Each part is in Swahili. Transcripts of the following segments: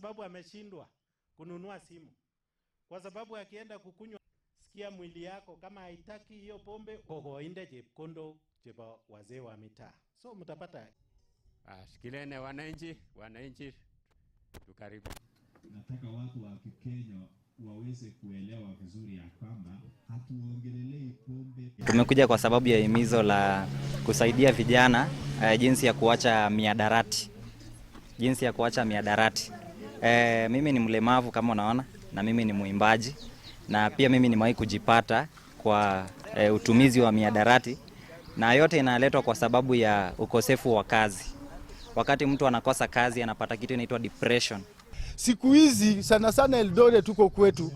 sababu ameshindwa kununua simu, kwa sababu akienda kukunywa, sikia mwili yako kama haitaki hiyo pombe, kokoinde chepkondok chebo wazee wa mitaa, so mtapata. Shikilene wananchi, wananchi tukaribu. Nataka watu wa Kenya waweze kuelewa vizuri ya kwamba hatuongelelei pombe. Tumekuja kwa sababu ya himizo la kusaidia vijana jinsi ya kuacha mihadarati, jinsi ya kuacha mihadarati. Mimi ni mlemavu kama unaona, na mimi ni mwimbaji na pia mimi nimewahi kujipata kwa utumizi wa mihadarati, na yote inaletwa kwa sababu ya ukosefu wa kazi. Wakati mtu anakosa kazi, anapata kitu inaitwa depression. Siku hizi sana sana Eldoret tuko kwetu,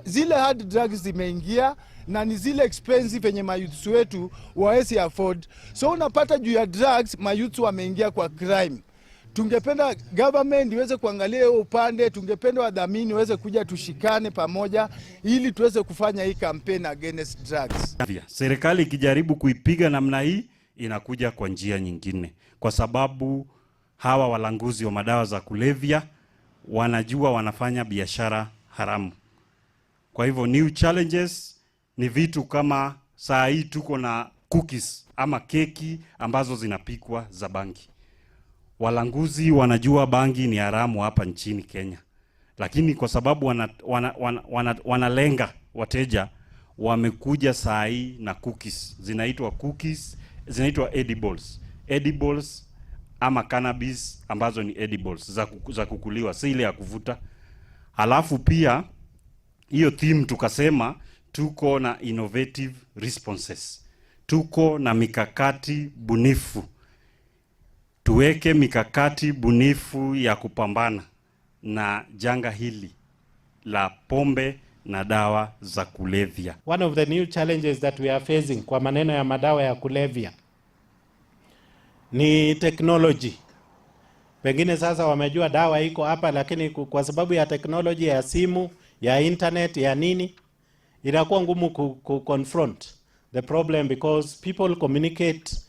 zile hard drugs zimeingia na ni zile expensive yenye mayouths wetu waezi afford, so unapata juu ya drugs mayouths wameingia kwa crime. Tungependa government iweze kuangalia hiyo upande, tungependa wadhamini waweze kuja tushikane pamoja ili tuweze kufanya hii campaign against drugs. Serikali ikijaribu kuipiga namna hii inakuja kwa njia nyingine, kwa sababu hawa walanguzi wa madawa za kulevya wanajua wanafanya biashara haramu. Kwa hivyo new challenges ni vitu kama saa hii tuko na cookies ama keki ambazo zinapikwa za bangi. Walanguzi wanajua bangi ni haramu hapa nchini Kenya, lakini kwa sababu wanalenga wateja, wamekuja saa hii na cookies, zinaitwa cookies, zinaitwa edibles, edibles ama cannabis ambazo ni edibles za kukuliwa, si ile ya kuvuta. Halafu pia hiyo theme tukasema tuko na innovative responses, tuko na mikakati bunifu, tuweke mikakati bunifu ya kupambana na janga hili la pombe na dawa za kulevya. One of the new challenges that we are facing kwa maneno ya madawa ya kulevya ni technology. Pengine sasa wamejua dawa iko hapa, lakini kwa sababu ya technology ya simu, ya internet, ya nini, inakuwa ngumu ku confront the problem because people communicate.